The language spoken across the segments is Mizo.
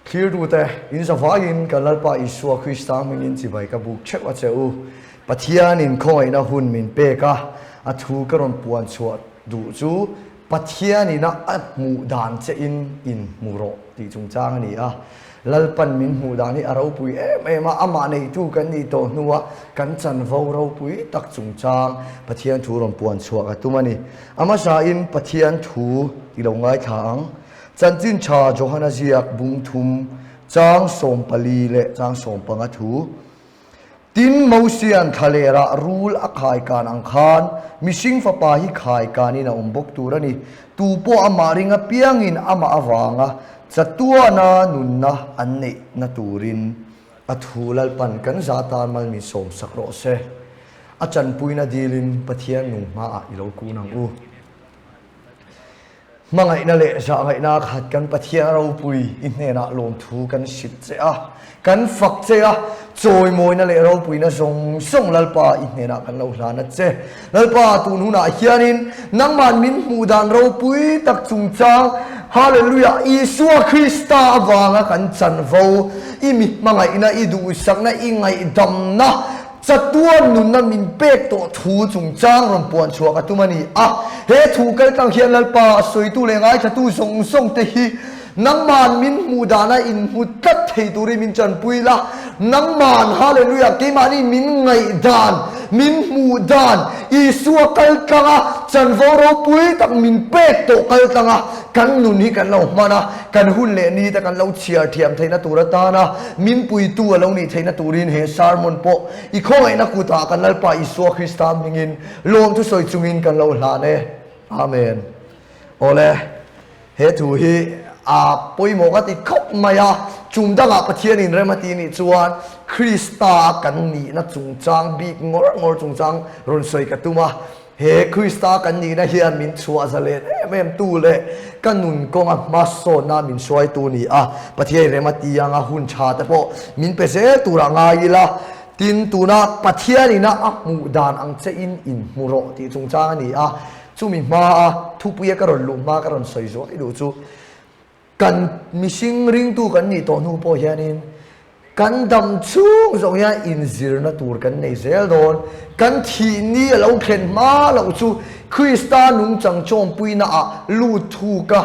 Thlirtute, in zavaiin kan Lalpa Isua Krista hmingin chibai ka buk theuh a che u. Pathianin khawngaihna hun min pek a, a thu ka rawn puan chhuah duh chu Pathianina a hmuh dan che in in hmu rawh tih chungchang a ni a. Lalpan min hmuh dan hi a ropui em em a, amah neitu kan nih tawh hnua kan chanvo ropui tak chungchang Pathian thu rawn puan chhuah ka tum a ni. A hmasain Pathian thu ti lo ngaithla ang. Chanchin tha Johana ziak bung thum chang 14 leh chang 15 thu. Tin, Mosia'n thlalerah rul a khaikan ang khan mihring fapa hi khaikanin a awm bawk tur a ni. Tu pawh amah ring apiangin amah avanga chatuana nunna an neihna turin a thu Lalpan kan za tan mal min sawmsak rawh se. A chanpuina dilin Pathian nung hmaah i lo kun ang u. Hmangaihna leh zahngaihna khat kan Pathian ropui i hnenah lawmthu kan hrilh che a, kan fak che a, chawimawina leh ropuina zawng zawng Lalpa i hnenah kan lo hlan a che. Lalpa, tun hunah hianin nangmah min hmuh dan ropui tak chungchang, Hallelujah, Isua Krista avanga kan chanvo, i mi hmangaihna, i duhsakna, i ngaihdamna, Chatuan nunna min pek tawh thu chungchang rawn puan chhuah ka tum a ni a. He thu kaltlang hian Lalpa a sawitu leh ngaithlatu zawng zawng te hi nangman min hmuh dana inhmu tlat thei turin min chanpui la. Nangman, Hallelujah, keimahni min ngaihdan, min hmuh dan, Isua kaltlanga chanvo ropui tak min pek tawh kaltlanga kan nun hi kan lo hman a. Kan hun leh ni te kan lo chhiar thiam theihna tur atana min puitu a lo nih theihna turin he sermon pawh i khawngaihna kutah kan Lalpa Isua Krista hmingin lawmthu sawi chungin kan lo hlan e. Amen. Awle, he thu hi a pawimawh ka ti khawp mai a, chum dangah Pathianin rem a ti nih chuan Krista kan nihna chungchang bik ngawr ngawr chungchang rawn sawi ka tum a. He Krista kan nihna hian min chhuah zalen em em tu leh ka nun kawnga hmasawnna min hruaitu ni a, Pathian rem a ti anga hun tha te pawh min pe zel turah ngai ila, tin tuna Pathian ina a hmuh dan ang che in in hmu rawh tih chungchang a ni a, chumi hmaa thupuia ka rawn luh hma ka rawn sawi zuai duh chu Kan mihring ringtu kan nih tawh hnu pawh hianin kan dam chhung zawng hian inzirna tur kan nei zel dawn. Kan thih ni a lo thlen hma loh chu Krista nungchang chawmpuinaah lut thuk a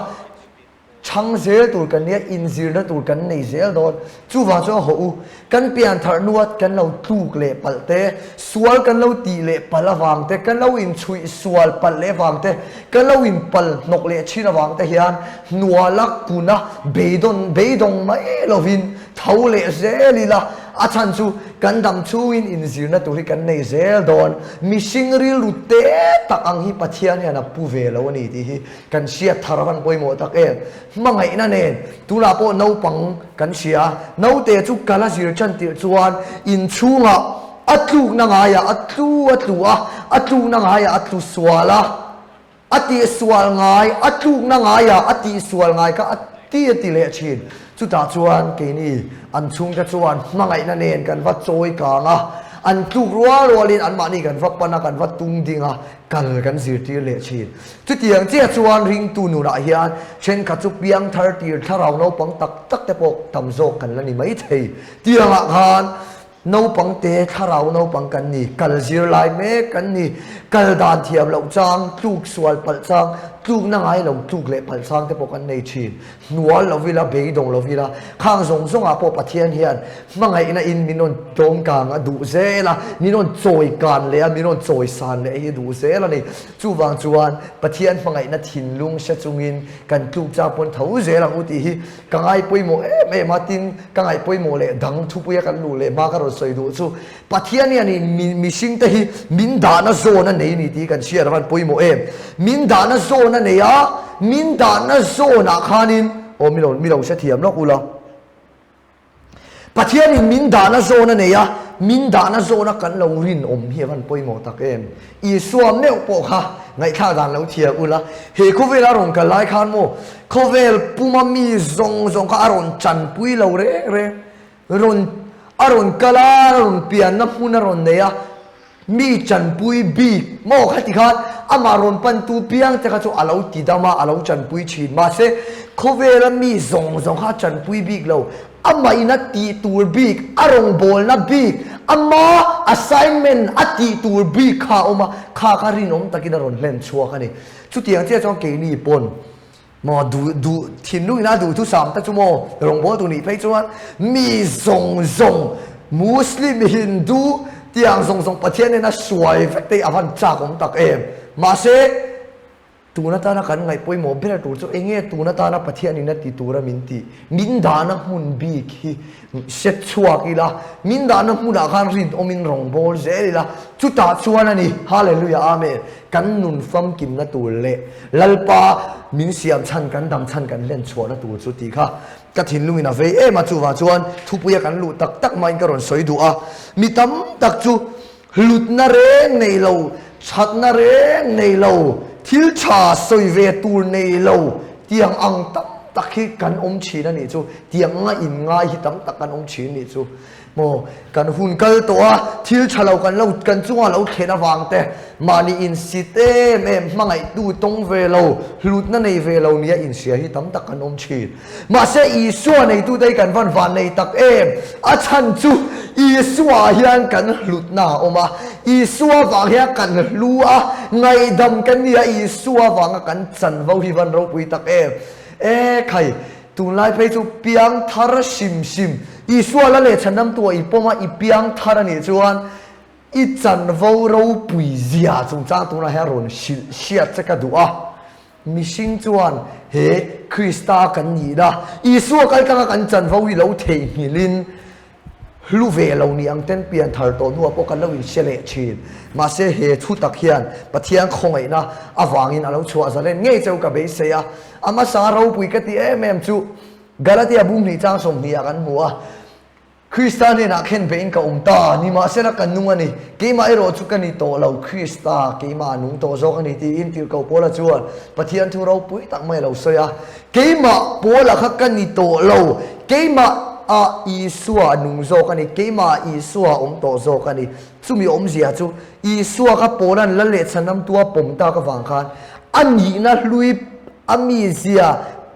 chhang zel tur kan nia, inzirna tur kan nei zel dawn. Chuvang chuan hawh u, Kan pian thar nuat kan lo tluk leh palh te, sual kan lo tih leh palh avang te, kan lo inchhuih sual palh leh avang te, kan lo inpal hnawk leh thin avang te hian hnuala kuna beidawn beidawng mai lovin tho leh zel ila, a chhan chu kan dam chhungin inzirna tur hi kan nei zel dawn. Mihring rilru te tak ang hi Pathian hian a pu ve lo a ni tih hi kan hriat thar avan pawimawh tak em. Hmangaihna nen tunah pawh naupang kan hria. Naute chu kal a zir tan tirh chuan inchhungah a tlukna ngaiah a tlu a tlu a, a tlukna ngaiah a tlu sual a, a tihsual ngai, a tlukna ngaiah a tihsual ngai kha a ti a ti leh thin. Chutah chuan keini an chhungte chuan hmangaihna nen kan va chawi kang a, an tluk rual rualin anmahni kan va pan a, kan va tung ding a, kal kan zirtir leh thin. Chutiang chiah chuan ringtu nunah hian thenkhat chu piang thar tir thlarau naupang tak tak te pawh tam zawk kan la ni mai thei. Tiangah khan naupang te thlarau naupang kan ni, kal zir lai mek kan ni, kal dan thiam loh chang, tluk sual palh chang, tlukna ngai lo tluk leh palh chang te pawh kan nei thin. Hnual lo ila, beidawng lo ila, khang zawng zawngah pawh Pathian hian hmangaihna in min rawn tlawmkang a duh zel a, min rawn chawikan leh a, min rawn chawisan leh hi a duh zel a ni. Chuvang chuan Pathian hmangaihna thinlung hre chungin kan tluk chang pawn tho zel ang u tih hi ka ngai pawimawh em em a, tin ka ngaih pawimawh leh dang thupuia kan luh leh hma ka rawn sawi duh chu Pathian hian i mihring te hi min dahna zawn a nei a ni tih kan hriat avan pawimawh em. Min dahna zawn a nei a, min dahna zawnah khanin aw mi lo mi lo hrethiam lawk ula. Pathianin min dahna zawn a nei a, min dahna zawna kan lo rinawm hi avan pawimawh tak em. Isua meuh pawh kha ngaihthlak dan lo thiam ula, he khawvela rawn kal lai khan maw khawvel puma mi zawng zawng kha a rawn chanpui lo reng reng. Rawn a rawn kal a, a rawn pianna hmun a rawn nei a, mi chanpui bik maw kha ti khan amah rawn pantu piang te kha chu a lo ti dam a, a lo chanpui thin. Mahse, khawvela mi zawng zawng kha a chanpui bik lo, amah in a tih tur bik, a rawngbawlna bik, ama assignment a tih tur bik kha a awm a, kha kha rinawm takin a rawn hlen chhuak a ni. Chutiang chiah chuan keini pawn Maw duh duh thinlung ina duh thusam te chu maw rawngbawltu nih phei chuan mi zawng zawng Muslim, Hindu tiang zawng zawng Pathian nena suai vek te hi a van chak awm tak em. Mahse tun atana kan ngaih pawimawh ber tur chu enge tun atana Pathian ina ti tura min tih min dahna hmun bik hi hre chhuak ila min dahna hmunah khan rinawmin rawngbâwl zel ila chutah chuan a ni Hallelujah Amen kan nun famkimna tur leh Lalpa min siam chhan kan dam chhan kan hlen chhuahna tur chu tih kha ka thinlungin a vei em a chuvang chuan thupuia kan luh tak tak maiin ka rawn sawi duh a mi tam tak chu hlutna reng nei lo thatna reng nei lo thil tha sawi ve tur nei lo tiang ang tam tak hi kan awm thin a nih chu tiang anga inngai hi tam tak kan awm thin a nih chu. Maw, kan hun kal tawh a, thil tha lo kan lo kan chunga lo thlen avang te, mahni insit em em, hmangaihtu tawng ve lo, hlutna nei ve lo nia inhria hi tam tak kan awm thin. Mahse Isua neitute hi kan van van nei tak em? A chhan chu Isua hian kan hlutna a awm a, Isua vang hian kan hlu a, ngaihdam kan ni a, Isua vanga kan chanvo hi van ropui tak em? E khai! Tunlai phei chu piang thar hrim hrim. Isua la leh chhanamtu ah i pawm a, i piang thar a nih chuan i chanvo ropui zia chungchang tunah hian rawn hrilh hriat che ka duh a. Mihring chuan he Krista kan nihna, Isua kaltlanga kan chanvo hi lo theihnghilhin, Hlu ve lo ni ang ten pian thar tawh hnuah pawh kan lo inhre leh thin. Mahse he thu tak hian Pathian khawngaihna avangin a lo chhuah zalen ngei cheu ka beisei a. A hmasa ropui ka ti em em chu Galatia bum hnih chang 20 ah kan hmu a, Krista hnenah khen beihin ka awm ta, nimahsela ka nung a ni, keimah erawh chu ka ni tawh lo, Krista keimah a nung tawh zawk a ni tiin Tirhkoh Paula chuan Pathian thu ropui tak mai a lo sawi a. Keimah Paula kha ka ni tawh lo, keimah ah Isua a nung zawk a ni, keimah ah Isua a awm tawh zawk a ni. Chumi awmzia chu Isua kha Paula'n lal leh chhanamtua pawm tak avang khan a nihna hlui a mizia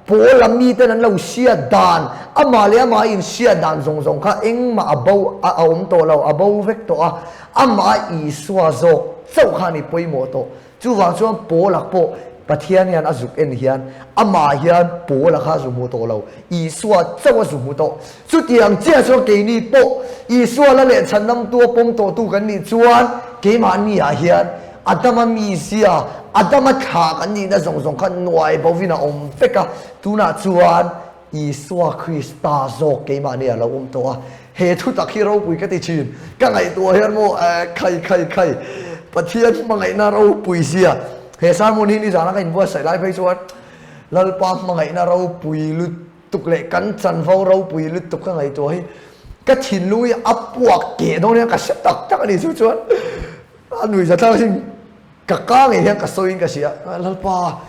Paula miten an lo hriat dan, amah leh amah a inhriat dan zawng zawng kha engmah a bo a awm tawh lo, a bo vek tawh a, amah ah Isua zawk chauh kha a ni pawimawh tawh. Chuvang chuan Paula pawh Pathian hian a zuk en hian amah hian Paula kha a zu hmu tawh lo, Isua chauh a zu hmu tawh. Chutiang chiah chuan keini pawh Isua la leh chhanamtu a pawm tawhtu kan nih chuan keimahni ah hian Adama mizia, Adama thla kan nihna zawng zawng kha nuai bovin a awm vek a, tunah chuan Isua Krista zawk keimahni ah lo awm tawh a. He thu tak hi ropui ka ti thin. Ka ngaihtuah hian maw khai khai khai Pathian hmangaihna ropui zia he sermon hi nizana ka inbuatsaih lai phei chuan Lalpa hmangaihna ropui lutuk leh kan chanvo ropui lutuk ka ngaihtuah hi ka thinlung hi a puak keh dawn hian ka hre tak tak a ni chu chuan a nuihzathlak asin. Ka ka ngei hian ka sawiin ka hria, Lalpa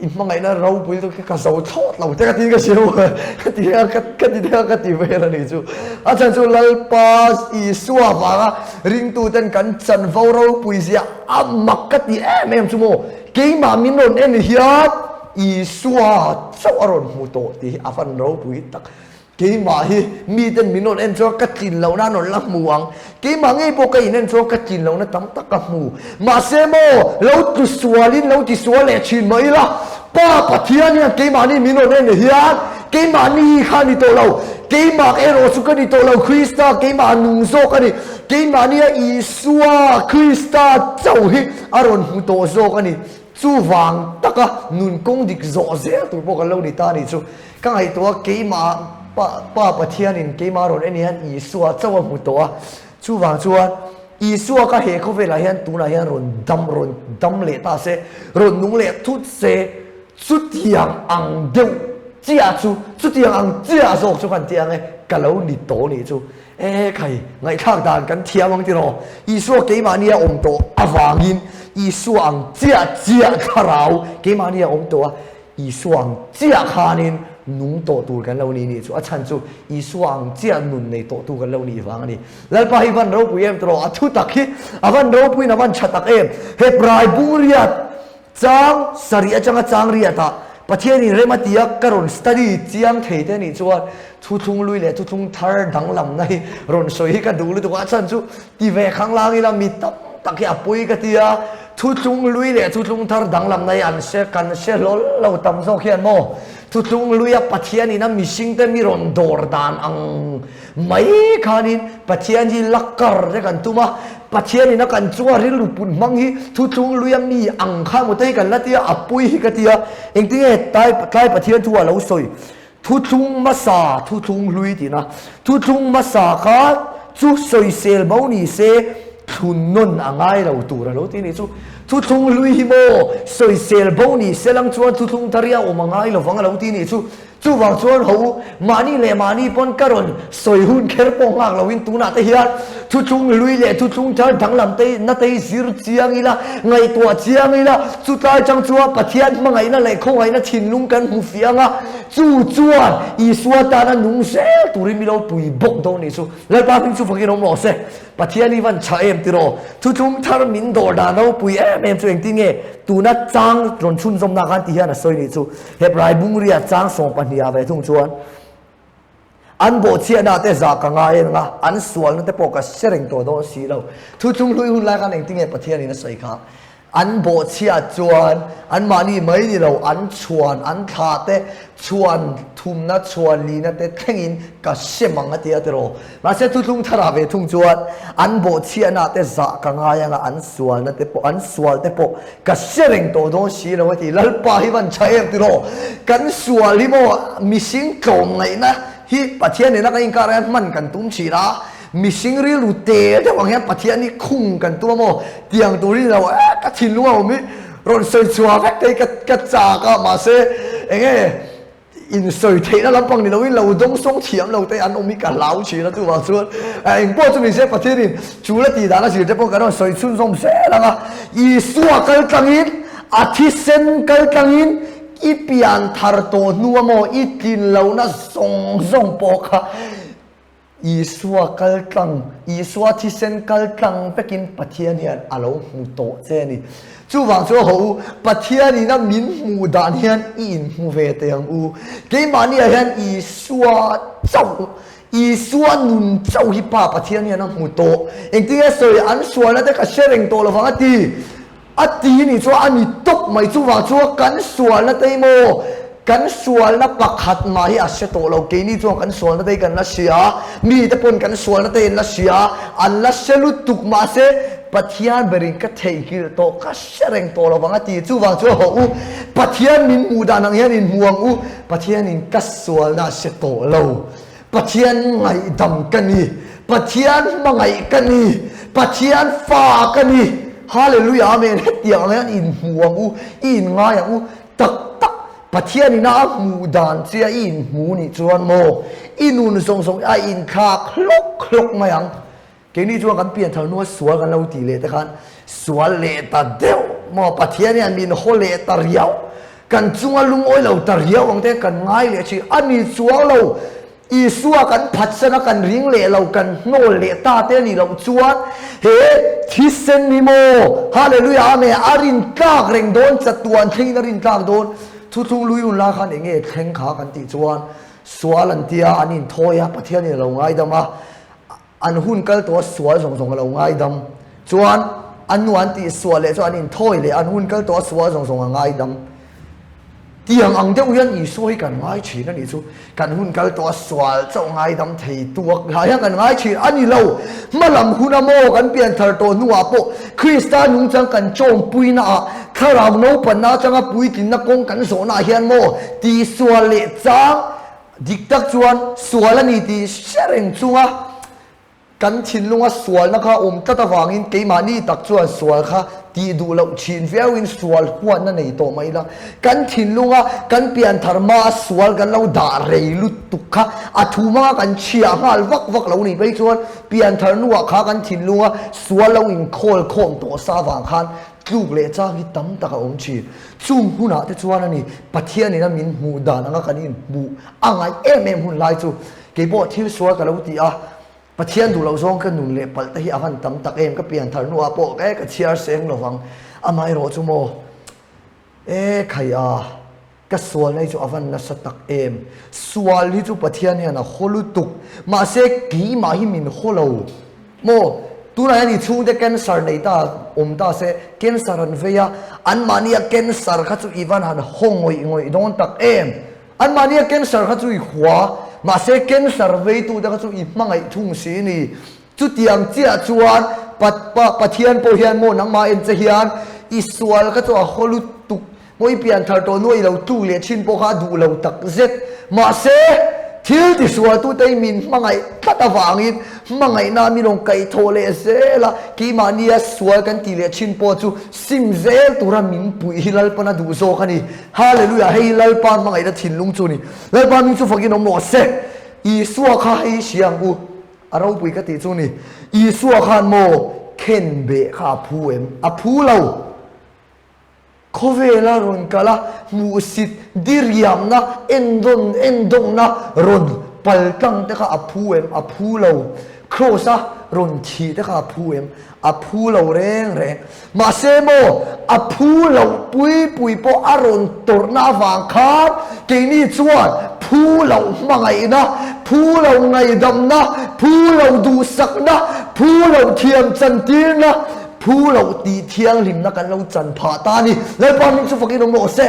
i hmangaihna ropui lutuk hi ka zo thlawt lo te ka tiin ka hria maw ka ti a ka ti te a ka ti vel a nih chu. A chhan chu Lalpa Isua vanga ringtuten kan chanvo ropui zia a mak ka ti em em chu maw keimah min rawn en hian Isua chauh a rawn hmu tawh tih hi a van ropui tak. Keimah hi miten min rawn en chuan ka tlin lohna an rawn la hmu ang. Keimah ngei pawh ka inen chuan ka tlin lohna tam tak ka hmu. Mahse maw, lo tlu sualin lo ti sual leh thin mah ila, Pa Pathian hian keimahni min rawn en hian keimahni hi kha a ni tawh lo. Keimah erawh chu ka ni tawh lo, Krista keimah a nung zawk a ni. Keimahnia Isua Krista chauh hi a rawn hmu tawh zawk a ni. Chuvang taka nun kawng dik zawh zel tur pawh kan lo ni ta a nih chu. Ka ngaihtuah a, keimah Pa Pa Pathianin keimah rawn en hian Isua chauh a hmu tawh a. Chuvang chuan Isua kha he khawvelah hian tunah hian rawn dam rawn dam leh ta se, rawn nung leh thut se, chutiang ang deuh chiah chu, chutiang ang chiah zawk chu kan ti ang e, ka lo ni tawh nih chu. E khai, ngaihthlak dan kan thiam ang tiraw? Isua keimahni a awm tawh avangin Isua ang chiah chiah thlarau keimahni a awm tawh a, Isua ang chiah khanin nung tawh tur kan lo ni nih chu a chhan chu Isua ang chiah nun nei tawh tu kan lo nih vang a ni. Lalpa hi van ropui em tiraw? A thu tak hi a van ropuiin a van tha tak em? Hebrai bung riat chang sarih atanga chang riatah. Pathianin rem a ti a, ka rawn study chiang thei te anih chuan thuthlung lui leh thuthlung thar danglamna hi rawn sawi hi ka duh lutuk a, a chhan chu ti ve khanglang ila mi tam tak hi a pawi ka ti a, thuthlung lui leh thuthlung thar danglamna hi an hre kan hre hlawl lo tam zawk hian maw thuthlung luia Pathianin a mihringte mi rawn dawr dan ang mai khanin Pathian hi la kar te kan tum a, Pathianin a kan chunga rilru put hmang hi thuthlung luia mi ang kha maw te hi kan la ti a, a pui hi ka ti a, engtinge tlai tlai Pathian thu a lo sawi thuthlung hmasa thuthlung hlui tihna thuthlung hmasa kha chu sawisel bo ni se thlun nawn a ngai lo tur a lo ti ni chu thuthlung hlui hi maw sawisel bo ni se lang chuan thuthlung thar hi a awm a ngai lovang a lo ti ni chu Chuvang chuan ho u, mahni leh mahni pawn ka rawn sawi hun kher pawh nghak loin tunah te hian thuthlung hlui leh thuthlung thar danglam te na te hi zir chiang ila, ngaihtuah chiang ila, chutlai chang chuan Pathian hmangaihna leh khawngaihna thinlung kan hmu fiah ang a, chu chuan Isua tana nung zel turin mi lo pui bawk dawn nih chu. Lalpa hming chu fakin awm rawh se. Pathian hi van tha em tiraw? Thuthlung thar min dawr dan ropui em em chu engtin nge tuna chang rawn chhunzawmna khan ti hian a sawi nih chu. Hebrai bungria chang 12 ah ve thung chuan an bawhchhiahna te zah ka ngai ang a, an sualna te pawh ka hre reng tawh dawn si lo. Thuthlung hlui hun lai khan engtin nge Pathianin a sawi kha? An bawhchhiat chuan anmahni mai ni lo, an chhuan, an thlah te, chhuan thumna, chhuan lina te thlengin ka hrem ang a ti a tiraw. Mahse thuthlung tharah ve thung chuan an bawhchhiahna te zah ka ngai ang a, an sualna te pawh, an sual te pawh ka hre reng tawh dawn si lo a ti. Lalpa hi van tha em tiraw? Kan sual hi maw mihring tlawmngaihna hi Pathian nena kan inkar hian hman kan tum thin a, Mihring rilru te deuh ang hian Pathian hi khung kan tum a maw? Tiang tur hi ni lo e, ka thinlung a awm hi rawn sawi chhuah vek te hi ka ka chak a, mahse eng nge insawi theihna lampang ni loin lo dawngsawng thiam lo te an awm hi ka hlau thin a, chuvang chuan engpawh chu nise Pathianin chu la tih dan a zir te pawh kan rawn sawi chhunzawm zel ang a, Isua kal tlangin a thisen kal tlangin i pian thar tawh hnu a maw i tlin lohna zawng zawng pawh kha Isua kal tlang, Isua thisen kal tlang vekin Pathian hian a lo hmu tawh che a ni. Chuvang chu ho u, Pathianin a min hmuh dan hian i inhmu ve teh ang u. Keimahniah hian Isua chauh, Isua nun chauh hi Pa Pathian hian a hmu tawh. Engtin nge sawi an sualna te ka hre reng tawh lovang a ti. A ti nih chuan a ni tawp mai chuvang chuan kan sualna te hi maw kan sualna pakhat mah hi a hre tawh lo keini chuan kan sualna te hi kan la hria mi te pawn kan sualna te hi an la hria an la hre lutuk mahse Pathian berin ka theihnghilh tawh ka hre reng tawh lovang a ti chuvang chuan hawh u Pathian min hmuh dan ang hian inhmu ang u Pathianin ka sualna a hre tawh lo Pathian ngaihdam ka ni, Pathian hmangaih ka ni, Pathian fa ka ni. Hallelujah Amen hetiang ang hian inhmu ang u, i inngai ang u tak tak Pathian ina a hmuh dan che a i inhmu nih chuan maw i nun zawng zawng a inthlak hlawk hlawk mai ang. Keini chuan kan pianthar hnua sual kan lo tih leh te khan sual leh ta deuh maw Pathian hian min haw leh ta riau kan chunga lungawi lo ta riau ang te kan ngai leh thin a ni chuang lo Isua kan phatsan a kan ring leh lo kan hnawl leh ta te a nih loh chuan he thisen hi maw Hallelujah Amen a rin tlak reng dawn chatuan thlengin a rin tlak dawn thuthlung lui hun lai khan eng nge thleng kha kan tih chuan sual an tia an inthawi a Pathian in a lo ngaidam a An hun kal tawh a sual zawng zawng a lo ngaidam. Chuan an nu an tih sual leh chu an inthawi leh an hun kal tawh a sual zawng zawng a ngaidam. Tiang ang deuh hian Isua hi kan ngai thin a nih chu. Kan hun kal tawh a sual chauh ngaidam thei tuak lai hian kan ngai thin a ni lo. Hmalam huna maw kan pianthar tawh hnuah pawh Krista nungchang kan chawmpuina ah thlarau naupanna atanga puitlinna kawng kan zawhnaah hian maw tihsual leh chang Dik tak chuan sual a ni tih hre reng chunga kan thinlunga sualna kha awm tlat avangin keimahni tak chuan sual kha tih duh loh thin viauin sual huatna nei tawh mai ila. Kan thinlunga kan pianthar hmaa sual kan lo dah rei lutuk kha a thu hmanga kan chhiah nghal vak vak lo nih phei chuan pianthar hnuah kha kan thinlunga sual lo inkhawl khawm tawh sa avang khan tluk leh chang hi tam tak a awm thin. Chung hunah te chuan a ni, Pathianin a min hmuh dan anga kan inhmuh a ngaih em em hun lai chu keipawh thil sual ka lo ti a, Pathian duh loh zawng ka nun leh palh te hi a van tam tak em, ka pian thar hnuah pawh e ka chhiar seng lovang, amaherawh chu maw e khai a. Ka sualna hi chu a van nasa tak em. Sual hi chu Pathian hian a haw lutuk. Mahse keimah hi min haw lo maw? Tunah hian i chhungte cancer nei ta awm ta se, cancer an vei a, anmahnia cancer kha chu i van han haw ngawih ngawih dawn tak em? Anmahnia cancer kha chu i hua, mahse cancer veitute kha chu i hmangaih thung si ni. Chutiang chiah chuan Pathian pawh hian maw nangmah en che hian i sual kha chu a haw lutuk Maw i pian thar tawh nuai lo tluk leh thin pawh kha a duh lo tak zet. Mahse, thil tisualtute hi min hmangaih tlat avangin hmangaihna min rawn kaihthawh leh zel a, keimahnia sual kan tih leh thin pawh chu sim zel tura min puih hi Lalpan a duh zawk a ni. Hallelujah! Hei hi Lalpa hmangaihna thinlung chu a ni. Lalpa hming chu fakin awm rawh se. Isua kha hei hi hria ang u. A ropui ka tih chu ni. Isua khan maw khenbeh kha a phu em? A phu lo. Khawvela rawn kal a, hmuhsit diriamna, endawn endawngna rawn pal tlang te kha a phu em? A phu lo. Kraws a rawn thih te kha a phu em? A phu lo reng reng. Mahse maw, a phu loh pui pui pawh a rawn tawrhna avang khan keini chuan phu loh hmangaihna, phu loh ngaihdamna, phu loh duhsakna, phu loh thiamchantirna, Phu loh tih thianghlimna kan lo chan phah ta a ni. Lalpa hming chu fakin awm rawh se.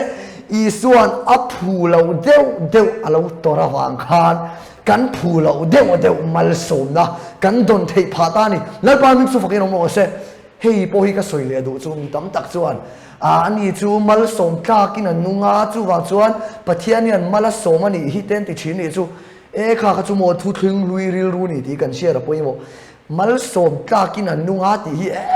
Isua'n a phu loh deuh deuh a lo tawrh avang khan kan phu loh deuh deuh malsawmna kan dawn theih phah ta a ni. Lalpa hming chu fakin awm rawh se. Hei pawh hi ka sawi leh duh chu mi tam tak chuan a ani chu malsawm tlakin a nung a, chuvang chuan Pathian hian mal a sawm a nih hi te an ti thin nih chu. E kha kha chu maw thuthlung hlui rilru ni tih kan hriat a pawimawh. Malsawm tlakin an nung a tih hi eh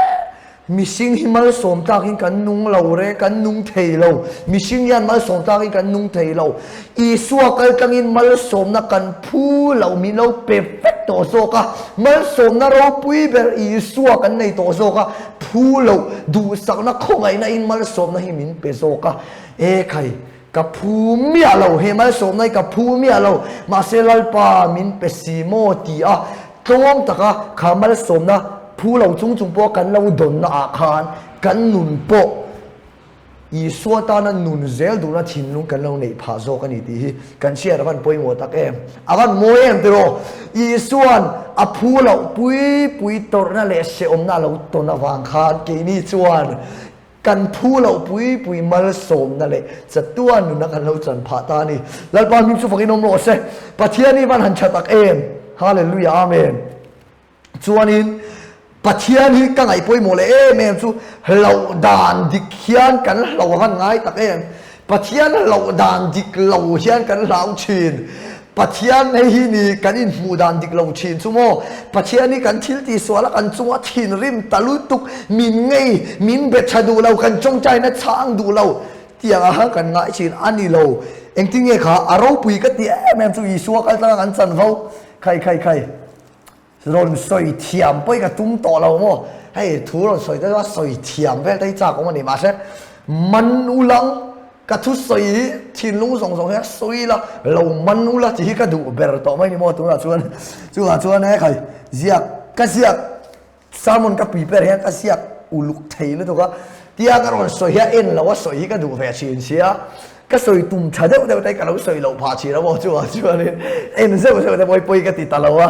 mihring hi malsawm tlakin kan nung lo re, kan nung thei lo. Mihring hian malsawm tlakin kan nung thei lo. Isua kal tlangin malsawmna kan phu lo, min lo pe vek tawh zawk a. Malsawmna ropui ber Isua kan nei tawh zawk a, phu loh duhsakna khawngaihna in malsawmna hi min pe zawk a. E khai! Ka phu miah lo, he malsawmna hi ka phu miah lo, mahse Lalpa min pe si maw ti a tlawm taka kha malsawmna phu lo chung chung pawh kan lo dawnna ah khan kan nun pawh Isua tana nun zel duhna thinlung kan lo neih phah zawk a ni tih hi kan hriat a van pawimawh tak em, a van mawi em tiraw? Isua'n a phu loh pui pui tawrhna leh hrehawmna a lo tawn avang khan keini chuan Kan phu loh pui pui malsawmna leh chatuan nuna kan lo chan phah ta a ni. Lalpa hming chu fakin awm rawh se. Pathian hi van han tha tak em. Hallelujah Amen. Chuanin Pathian hi ka ngaih pawimawh leh em em chu hlauh dan dik hian kan hlo han ngai tak em. Pathian hlauh dan dik lo hian kan hlau thin. Pathian hei hi ni kan inhmuh dan dik lo thin chu maw? Pathian hi kan thil tihsual a kan chunga thinrim ta lutuk, min ngei, min be tha duh lo, kan tawngtaina chhang duh lo tiang a kan ngai thin a ni lo. Engtin nge kha a ropui ka ti em em chu Isua kal tlanga kan chanvo khai khai khai. Rawn sawi thiam pawh hi ka tum tawh lo maw? Hei thu rawn sawi te chuan sawi thiam vel te hi chak awm a ni mahse man ulang ka thu sawi hi thinlung zawng zawng hian sawi ila lo man ula tih hi ka duh ber tawh mai ni maw tunah chuan chungah chuan he khai ziak ka ziak sermon ka prepare hian ka ziak uluk thei lutuk a tia ka rawn sawi hian en lo a sawi hi ka duh ve thin sia. Ka sawi tum tha deuh deuh te ka lo sawi loh phah thin a maw chuvang chuanin en zeuh zeuh te pawi pawi ka ti ta lo a.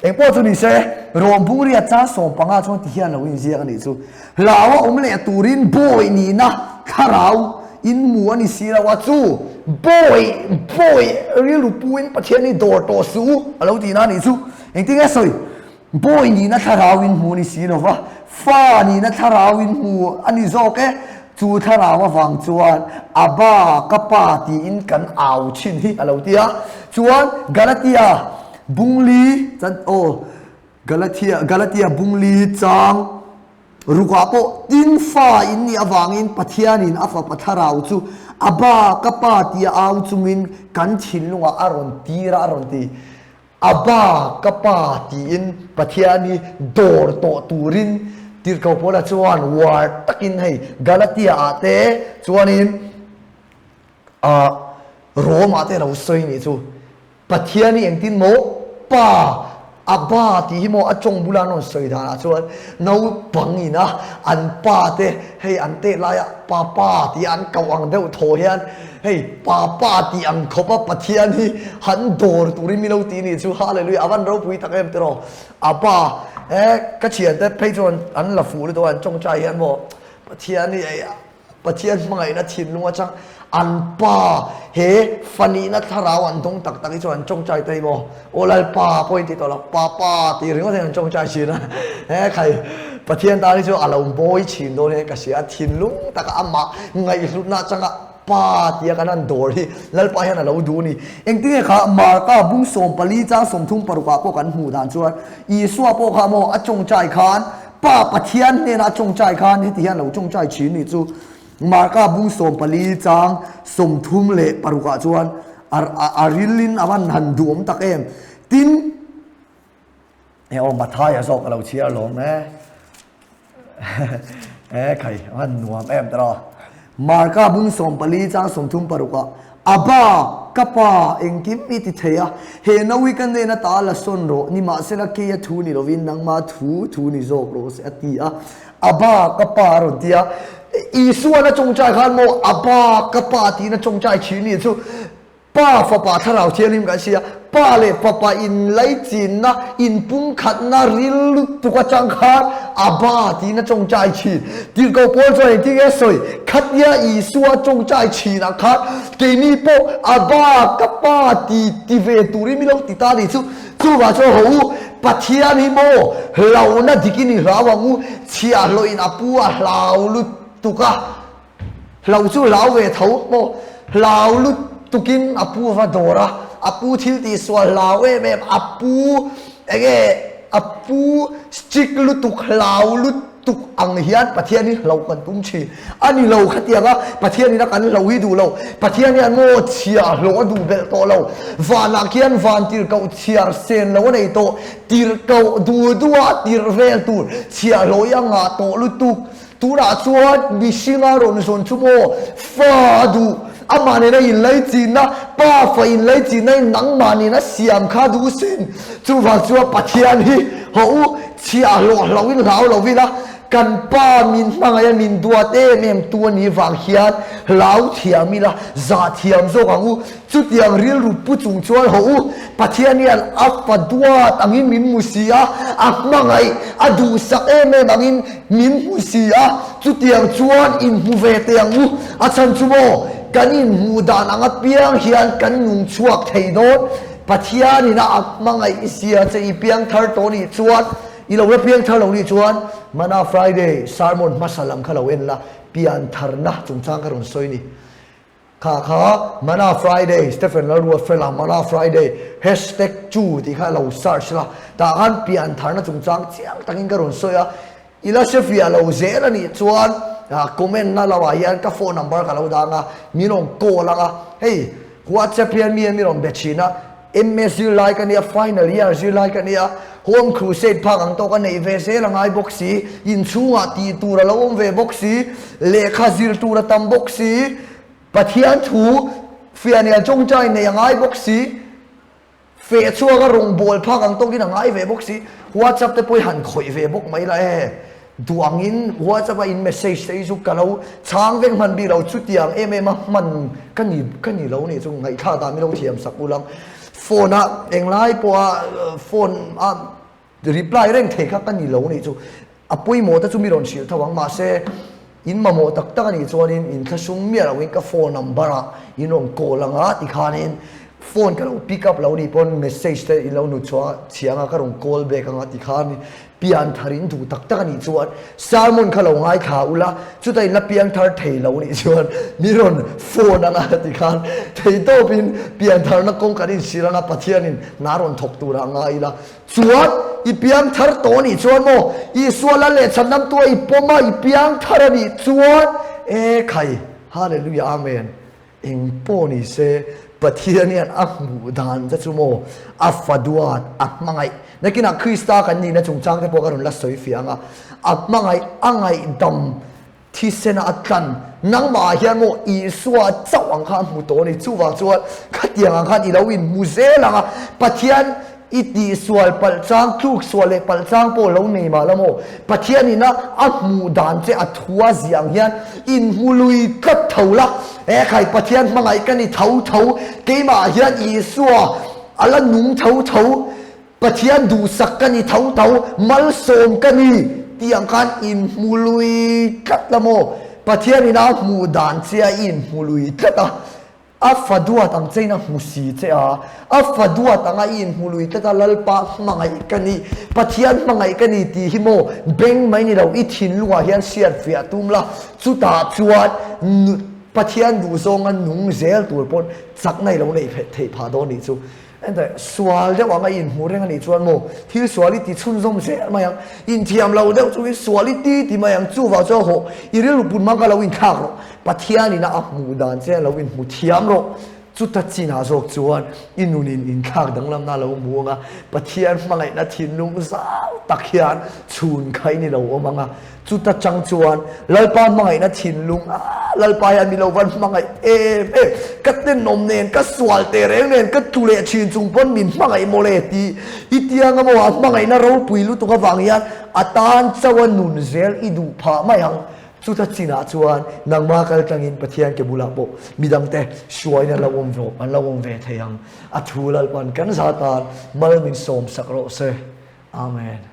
Engpawh chu ni se, Rawm Bungria char 15 chuan ti hian lo inziak a nih chu. Hlau a awm leh turin bawi nihna thlarau in mu a ni si lo a chu bawi bawi rilru puin Pathian hi dawr tawh suh u a lo tihna a nih chu. Engtin nge sawi? Bawi nihna thlarau in hmu a ni si lo va, fa nihna thlarau in hmu a ni zawk e. Chu thlarau avang chuan Abba, ka pa tiin kan au thin hi a lo ti a. Chuan Galatia bungli chan aw Galatia Galatia bungli chang rukah pawh tin fa in nih avangin Pathianin a fapa thlarau chu Abba, ka pa tia au chungin kan thinlungah a rawn tir a, a rawn ti. Abba, ka pa tiin Pathian hi dawr tawh turin Tirhkoh Paula chuan uar takin hei Galatia ah te chuanin ah Rome ah te a lo sawi nih chu. Pathian hi engtin maw Pa? Abba tih hi maw a tawng bula an rawn sawi danah chuan naupang ina an pa te hei an teh laia papa tih an koh ang deuh thaw hian hei papa tih ang khawpa Pathian hi han dawr turin mi lo ti nih chu Hallelujah a van ropui tak em tiraw Abba eh ka thiante phei chuan an la fuh lutuk a an tawngtai hian maw Pathian hi hei Pathian hmangaihna thinlung atang an pa he fanihna thlarau an dawng tak tak hi chuan an tawngtai ta hi maw? Aw Lalpa pawh in ti tawh lo, Papa tih ringawt hian an tawngtai thin a. He khai Pathian tan hi chu a lo mawi thin dawn hian ka hria a, thinlung taka amah ngaihhlutna atanga Pa tia kan han dawr hi Lalpa hian a lo duh a ni. Engtinge kha Marka bung 14 chang 36 ah pawh kan hmuh dan chuan Isua pawh kha maw a tawngtai khan Pa Pathian hnena a tawngtai khan heti hian lo tawngtai thin nih chu Marka bung 14 chang 36 ah chuan a rilin a van han duhawm tak em. Tin, e aw Mathaia zawk a lo chhiar lawm e. E khai, a van nuam em tawh. Marka bung 14 chang 36 ah Abba, ka pa, engkim i ti thei a, he no hi ka nen ata la sawn rawh, nimahsela keia thu ni lovin nangma thu thu ni zawk rawh se a ti a. Abba, ka pa a rawn ti a. Isuan a tawngtai khan maw Abba, ka pa tiin a tawngtai thin ni chu Pa, Fapa, Thlarau Thianghlim kan si a, Pa leh Fapa inlaichinna, inpumkhatna ril lutuk atang khan Abba tiin a tawngtai thin. Tirhkoh Paul chuan engtin nge a sawi? Khatia Isua tawngtai thinah khan keini pawh Abba, ka Pa ti ti ve turin min lo ti ta nih chu. Chuvah chuan haw u, Pathian hi maw hlauhna dikin i hlau ang u, chhiahhlawhin a pu a hlau lutuk a. Hlau chu hlau ve tho maw? Hlau lutukin a pu va dawr a, a pu thil tihsual hlau em em, a pu enge a pu strict lutuk hlau lutuk ang hian Pathian hi hlauh kan tum thin. A ni lo khatiang a, Pathian ina kan hlo hi duh lo. Pathian hian maw chhia hlawh a duh belh tawh lo. Vanah khian van tirhkoh chhiar sen lo a nei tawh. Tirhkoh duh duha tirh vel tur chhia hlawh hi a ngah tawh lutuk. Tunah chuan mihringa rawn zawn chu maw fa a duh, amah nena inlaichinna, pa fa inlaichinna in nangmah nena siam kha duh sin. Chuvang chuan Pathian hi haw u, chhiah hlawh hlauhin hlau lo ila, kan pa min hmangaih a min duat em em tu a nih vang hian hlau thiam ila, zah thiam zawk ang u. Chutiang rilru pu chung chuan haw u, Pathian hian a fa duat angin min hmu si a, a hmangaih, a duhsak em em angin min hmu si a, chutiang chuan inhmu ve teh ang u. A chhan chu maw, kan inhmuh dan ang apiang hian kan nung chhuak thei dawn. Pathianin a a hmangaih sia che i piang thar tawh nih chuan, i lo la piang thar lo nih chuan, Mana Friday sermon hmasa lam kha lo en la, pian tharna chungchang ka rawn sawi ni. Kha kha Mana Friday, Stephen Lalruatfela Mana Friday hashtag chu tih kha lo search la, tah khan pian tharna chungchang chiang takin ka rawn sawi a, i la hre fiah lo zel a nih chuan comment na lamah hian ka phone number ka lo dang a, min rawn call ang a, hei WhatsApp hian mi an rawn be thin a, MS zirlai ka nia, final year zirlai ka nia, Home Crusade phak ang tawk a neih ve zel a ngai bawk si, inchhungah tih tur a lo awm ve bawk si, lehkha zir tur a tam bawk si, Pathian thu fiahnial tawngtai neih a ngai bawk si, feh chhuak a rawngbâwl phak ang tawkin a ngai ve bawk si, WhatsApp te pawh i han khawih ve bawk mai la e. Duangin WhatsApp a in message te hi chu ka lo chhang vek hman bik lo, chutiang em em a hman ka ni ka ni lo nih chu ngaihthlak dan min lo thiam sak ulang. Phone a englai pawha phone a reply reng thei kha ka ni lo nih chu a pawimawh te chu mi rawn hrilh tho ang mahse in mamawh tak tak a nih chuanin in thlasung miah loin ka phone number ah in rawn call anga tikhanin phone ka lo pick up lo nih pawn message te in lo hnut chhuah chhiang a ka rawn call back anga tikhan Pian thar in duh tak tak a nih chuan sermon kha lo ngaithla ula, chutah in la piang thar thei lo nih chuan mi rawn phone anga ti khan thei tawp in pian tharna kawng kan insil anga Pathian in hna rawn thawk tur ah ngai ila. Chuan i piang thar tawh nih chuan maw Isua lal leh chhandam tua i pawm a i piang thar a nih chuan e khai Hallelujah Amen. Eng pawh ni se, Pathian hian a hmuh dan che chu maw, a fa duat, a hmangaih. Nakinah Krista kan nihna chungchang te pawh ka rawn la sawi fiah ang a, a hmangaih, a ngaihdam thisena a tlan. Nangmahah hian maw Isua chauh ang kha a hmu tawh a ni. Chuvang chuan khatiang ang khan i lo inhmu zel ang a, Pathian. I tihsual palh chang, tluksual leh palh chang pawh lo nei mah la maw? Pathianin a a hmuh dan che a thu a ziah ang hian inhmu lui tlat tho la. He khai Pathian hmangaih ka ni tho tho, keimah hian Isua a la nung tho tho, Pathian duhsak ka ni tho tho, malsawm ka ni tih ang khan inhmu lui tlat la maw? Pathianin a hmuh dan che a inhmu lui tlat a. A fa duat ang chein a hmu si che a, a fa duat anga i inhmu lui tlat a, Lalpa hmangaih ka ni, Pathian hmangaih ka ni tih hi maw beng mai ni lo, i thinlungah hian hriat fiah tum la, chutah chuan Pathian duhzawnga nung zel tur pawn chakna i lo neih theih phah dawn nih chu. Enteh, sual deuh anga i inhmu reng a nih chuan maw thil sual i ti chhunzawm zel mai ang, inthiam lo deuh chungin sual i ti ti mai ang, chuvang chuan hawh i rilru pun mang kha lo inthlak rawh, Pathianin a a hmuh dan che lo inhmu thiam rawh, chuta chinah zawk chuan i nunin inthlak danglamna a lo hmu ang a, Pathian hmangaihna thinlung zau tak hian chhun kha i ni lo awm ang a. Chuta chang chuan Lalpa hmangaihna thinlung a Lalpa hian mi lo van hmangaih em em, ka tenawm nen, ka sual teh reng nen, ka tlu leh thin chung pawn min hmangaih maw le tih i tiang a maw a hmangaihna ropui lutuk avang hian a tan chauh a nun zel i duh phah mai ang. Chuta chinah chuan nangma kal tlangin Pathian ke bulah pawh midangte hruaina lo awm rawh, an lo awm ve thei ang. A thu Lalpa'n kan za tan mal min sawmsak rawh se. Amen.